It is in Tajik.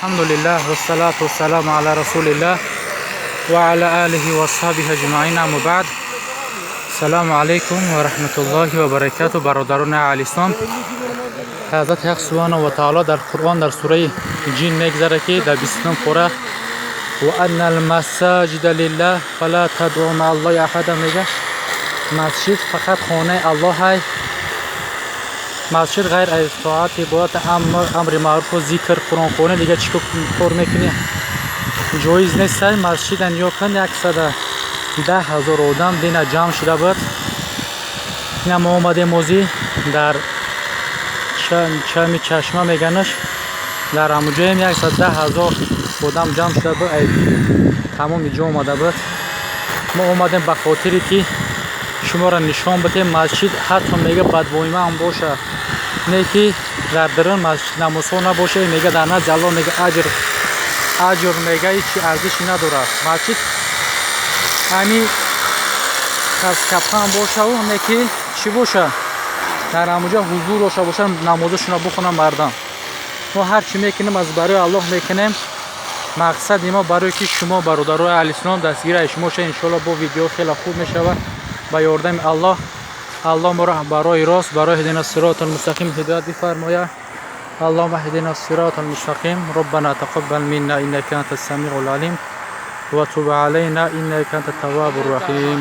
الحمد لله والصلاة والسلام على رسول الله وعلى آله وأصحابه أجمعين، أما بعد. السلام عليكم ورحمة الله وبركاته. Бародарони аҳли ислом, ҳазрати Ҳақ سبحانه وتعالى дар Қуръон, дар сураи Ҷин мегзара, ки дар 29 пора وأن المساجد لله فلا تدعوا مع الله أحدا. Мега, масҷид фақат хонаи Аллоҳ ай. Масҷид ғайр аз тоат, ибодат, амри маъруфу зикр, қуръонхонӣ, дига чӣ кор мекунӣ, ҷоиз нестай. Масҷида нигоҳ кун, 110 000 одам дина ҷамъ шуда буд. Ина мо омадем озӣ дар чами чашма меганаш, дар ҳамуҷоем 110 000 одам ҷамъ шуда буд, ай тамоми ҷо омада буд. Мо омадем ба хотире ки шуморо нишон бидем. Масҷид ҳатто, мега, бадвоима ҳам боша, не ки дар дарун масҷид намозҳо набоша, мега, дар назди Аллоҳ, мега, аҷр, мега, ҳечи арзише надорад. Масҷид ҳами каскапан бошаву не ки чӣ боша, дар ҳамуҷо ҳузур дошта бошанд, намозашонро бихонанд мардам. Мо ҳар чӣ мекунем, аз барои Аллоҳ мекунем. Мақсади мо барое ки шумо, бародарои аҳли ислом, дастгираи шумо ша. Иншоалло, бо видео хеле хуб мешавад ба ёрдами Аллоҳ. Аллоҳ моро барои рост, барои اهدنا الصراط المستقيم ҳидоят бифармояд. اللهم اهدنا الصراط المستقيم. ربنا تقبل منا إنك أنت السميع العليم وتب علينا إنك أنت التواب الرحيم.